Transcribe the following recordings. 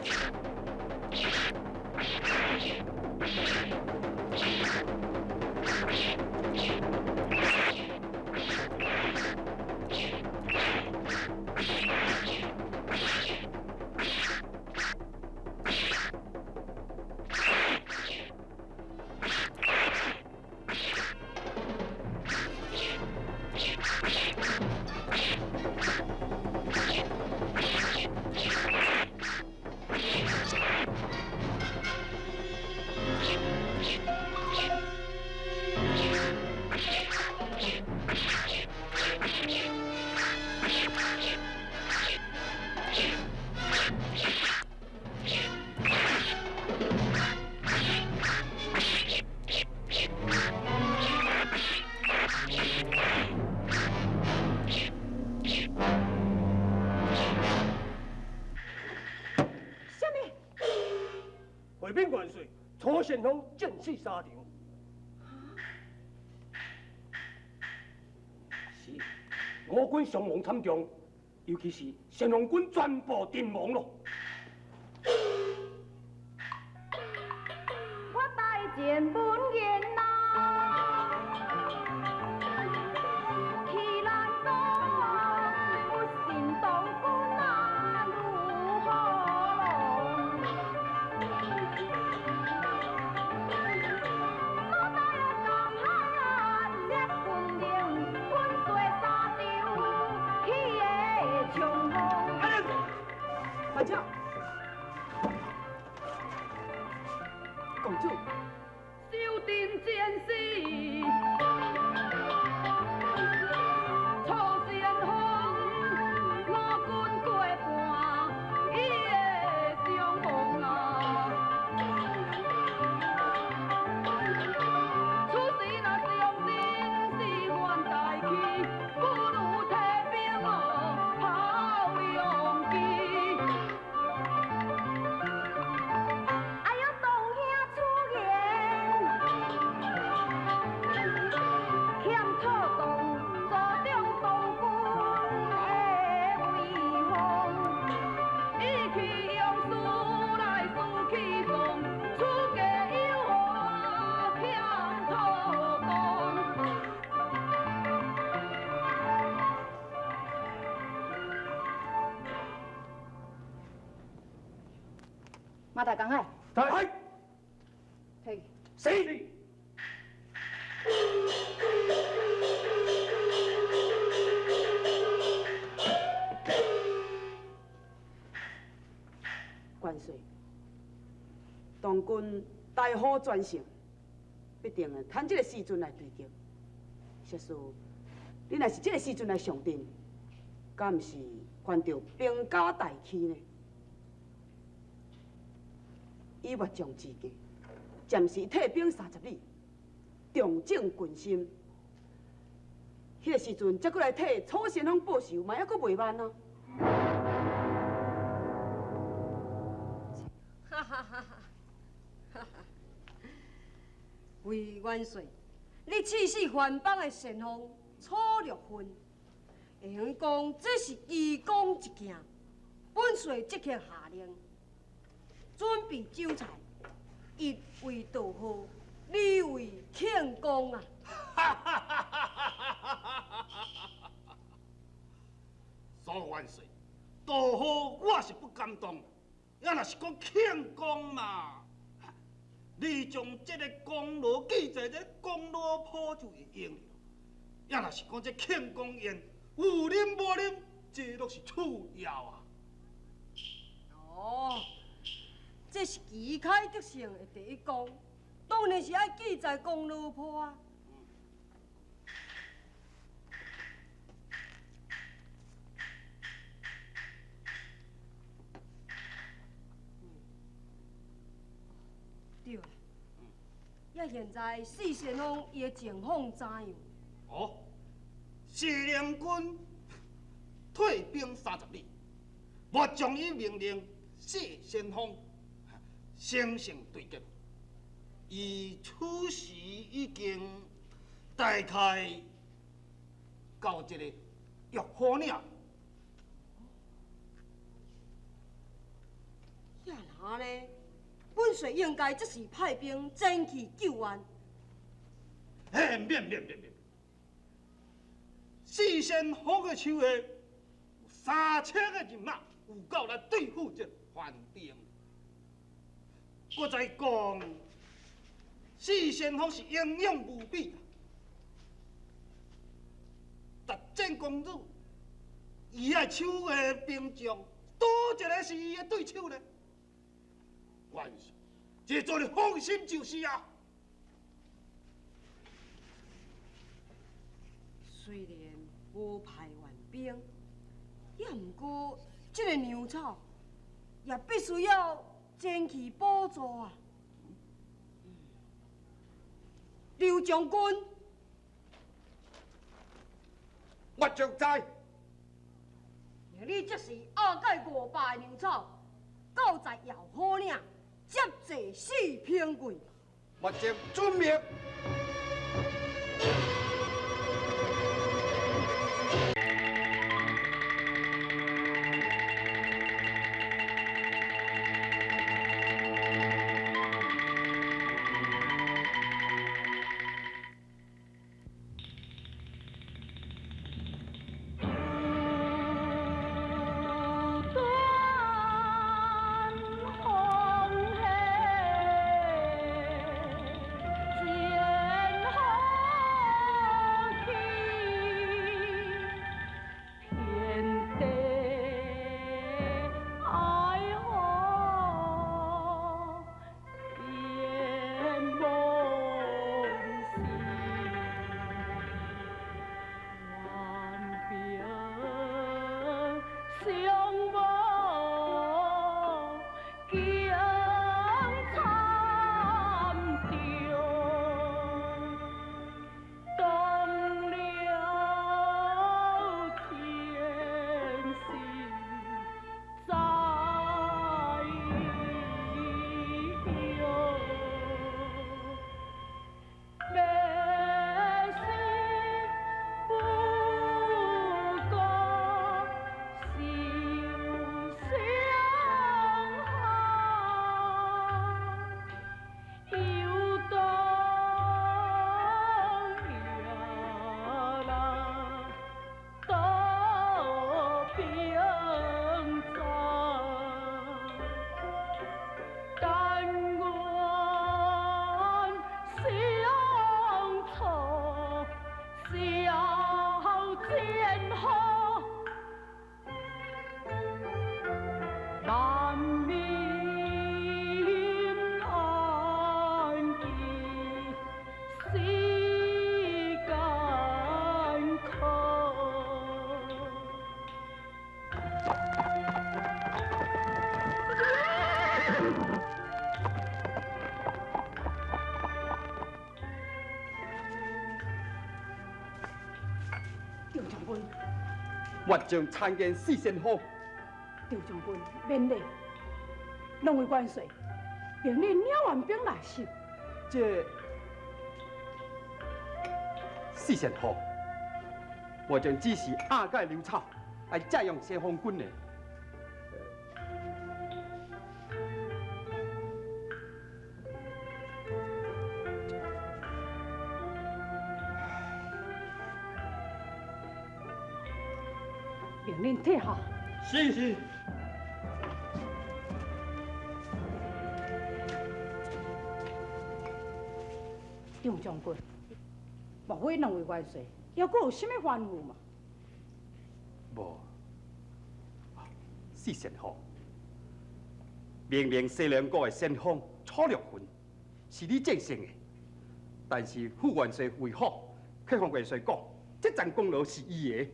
啥物？回禀元帥，楚先鋒戰死沙場。是，我軍傷亡慘重，尤其是先鋒軍全部陣亡咯。我帶見文言啊，去難擋，不信當軍啊如何龍？我帶江海接軍令，軍帥沙場起的衝鋒。班長，公主，守陣戰死，楚先鋒，我軍過半，伊的傷亡啊。此時若上陣是犯大忌，不如退兵哦，跑兩機。哎呦，當兄出言，欠妥當，助長當軍的威風。意氣用事來輸氣壮，出家有何欠妥當？馬大江海，係，退去。是。元帥，當軍大獲全勝，必定會趁這個時陣來追擊。設使你若是這個時陣來上陣，敢毋是犯著兵家大忌呢？以末將之計，暫時退兵30里，重整軍心。彼個時陣，才閣來替楚先鋒報仇，嘛猶閣袂晚啊！哈哈哈哈哈！魏元帥，你刺死藩邦的先鋒楚略芬，會用講這是奇功一件。本帥即刻下令，準備酒菜，一為道賀，二為慶功啊！蘇元帥，道賀我是不敢當，也若是講慶功嘛，你將這个功勞記在這功勞簿就會用了。也若是講這慶功宴有啉無啉，這攏是次要啊。哦，這是旗開得勝的第一功，當然是愛記在功勞簿啊。對啦，呀，現在四先鋒伊的情況怎樣？哦，謝良軍退兵30里，我將伊命令謝先鋒乘勝追擊。伊此時已經大概到這個玉虎嶺。呀，帥應該這時派兵前去救援。嘿，免免免免！四先鋒的手下有3000個人馬，有夠來對付這番兵。閣再講，四先鋒是英勇無比，實戰公主，伊的手下兵將，佗一个是伊的對手呢？元帥，這做你放心就是啊。雖然無派援兵，也毋過這个糧草也必須要前去補助啊。劉將軍，我將在。命你這時押解500个糧草，到在耀虎嶺接濟四平軍。我將遵命。我將參見四先鋒。張將軍免禮，兩位元帥，命你領援兵來襲。這四先鋒，我將只是押解糧草來借用先鋒軍的。命令退下。是是。張將軍，莫非兩位元帥猶閣有啥物吩咐嗎？無。四先鋒，明明西涼國的先鋒楚略雲是你戰勝的，但是副元帥魏虎卻向元帥講，這桩功勞是伊的。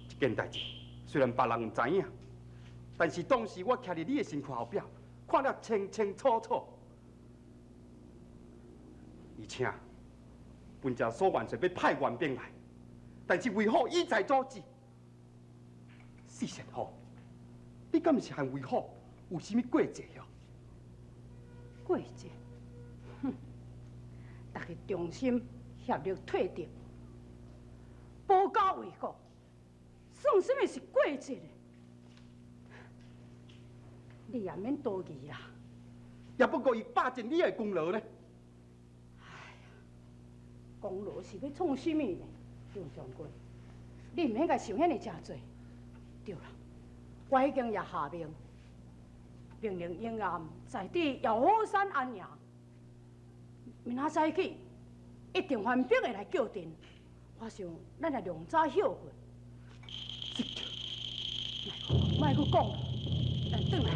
這件代誌雖然別人毋知影，但是當時我徛佇你的身軀後壁，看得清清楚楚。而且，本朝蘇元帥欲派援兵來，但是魏虎一再阻止。四先鋒，你敢是和魏虎有啥物過節哦？過節？哼！大家同心協力退敵，保家衛國，算啥物是過節呢？你也免多疑啦。也不过伊霸占你的功劳呢。哎呀，功劳是欲创啥物呢？张将军，你毋免共想遐尔诚济。对啦，我已经也下命，命令英暗在伫耀虎山安营，明仔早起一定番兵会来叫阵。我想咱若量早歇困，莫阁讲，咱转来。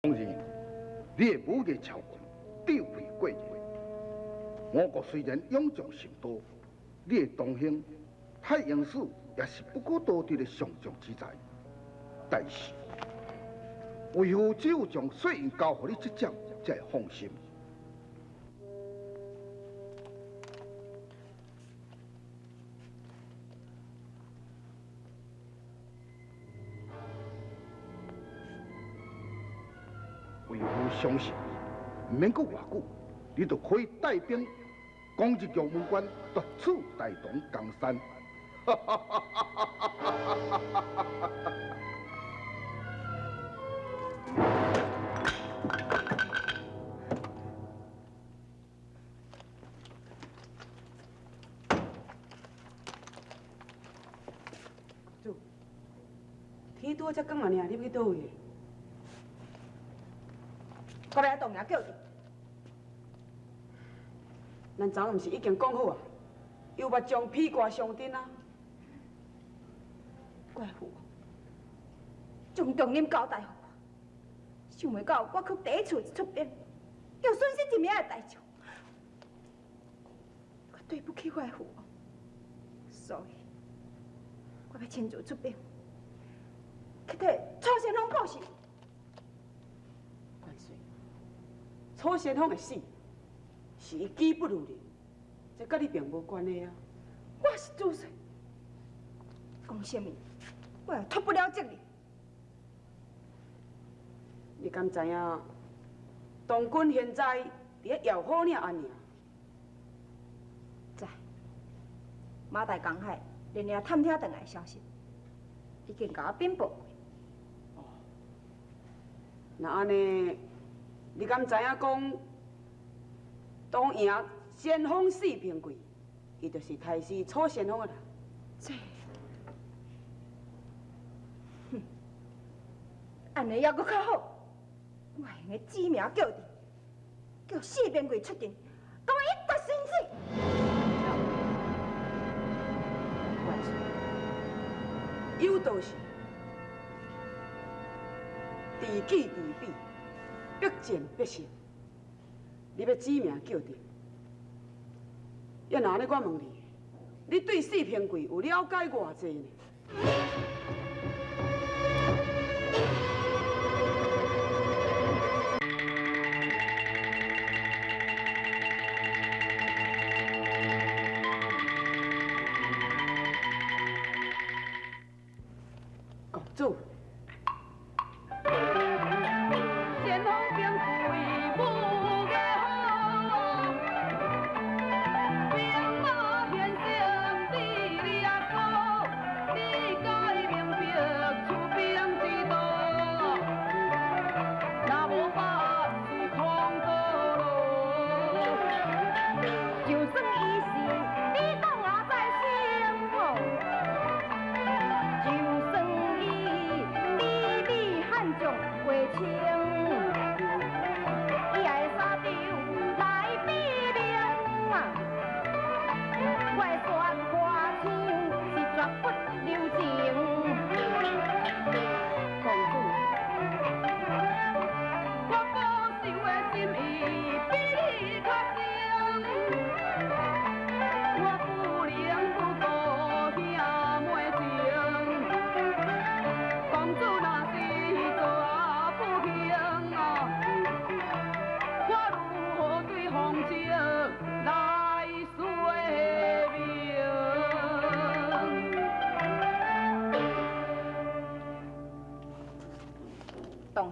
当然，你的武艺超群，智慧过人。我国虽然勇将甚多，你的同乡太阳使也是不可多得的上将之才。但是，为父只有将帅印交予你这点，才会放心。为父相信，毋免阁偌久，你就可以带兵攻入玉门关，夺取大唐江山。主，天拄才光尔，你欲去佗位？我欲当营叫阵。咱昨昏毋是已经讲好啊？由捌将披挂上阵啊！怪父，将重任交代予我，想袂到我却第一次出兵，就损失一名的大将，我对不起我的父王，所以我欲亲自出兵，去替楚先锋报仇。万岁，楚先锋的死是伊己不如人，这佮你并无关系啊。我是主帅，讲啥物，我也脱不了责任。你敢知影？唐军现在伫咧耀虎岭安营。知。马大江海连夜探听转来消息，已经共我禀报过。哦，那按呢？你敢知影讲，当赢先锋四平贵，伊就是太师楚先锋的人。这，哼，按呢犹阁较好，我会用得指名叫阵，叫四平贵出阵，共我一决生死。万岁，有道是，知己知彼，百战百胜。你欲指名叫阵，要若按呢，我问你，你对四平贵有了解偌济呢？公主。就算伊是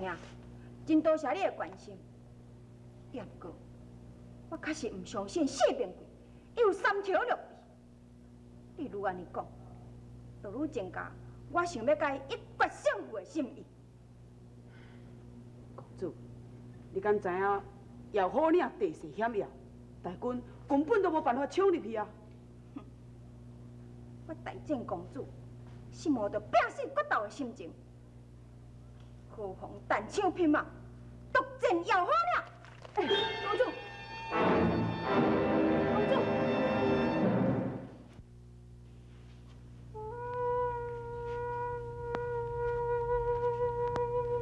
兄，真多謝你的關心。也毋過，我確實毋相信謝平貴，伊有三頭六臂。你愈按呢講，就愈增加我想欲共伊一決勝負的心意。公主，你敢知影耀虎嶺地勢險要，大軍根本都無辦法衝入去啊！我大戰公主是冒著拼死決鬥的心情，何妨單槍匹馬，獨佔耀虎嶺。欸，公主，公主。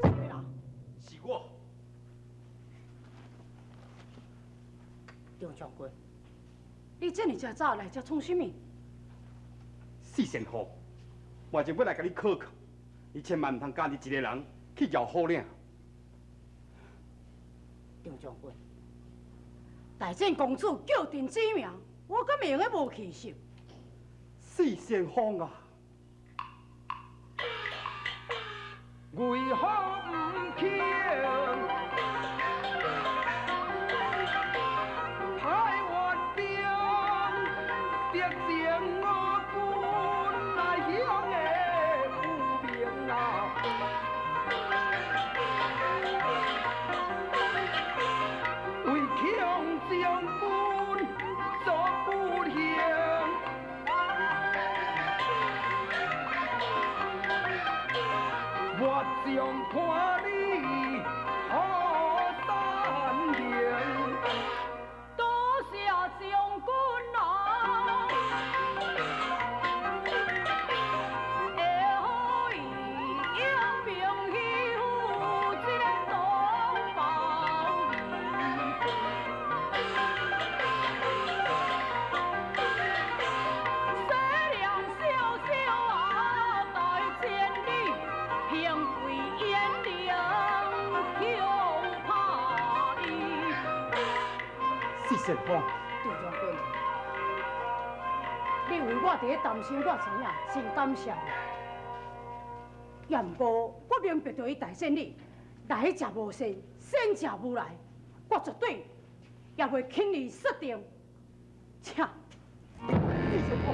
啥物人？是我。張將軍，你這爾遮早來遮創啥物？四仙夫，我就欲來共你考考，你千萬毋通家己一个人去耀虎嶺。張將軍，大戰公主叫陣指名，我敢會用得無氣勢？四仙風啊！為何毋肯派援兵，敵前我軍來向的有名啊！為強將軍做不幸，我將看你好三明。多謝將軍啊！會予伊英明欺負這个同胞西涼小小啊，大千里，平貴燕良恐怕伊。四仙風，張將軍，你為我佇咧擔心，我知影，真感謝你。也毋過，我明白著伊大戰你，來者無善，善者無來，我絕對也袂輕易說定。請。四仙風。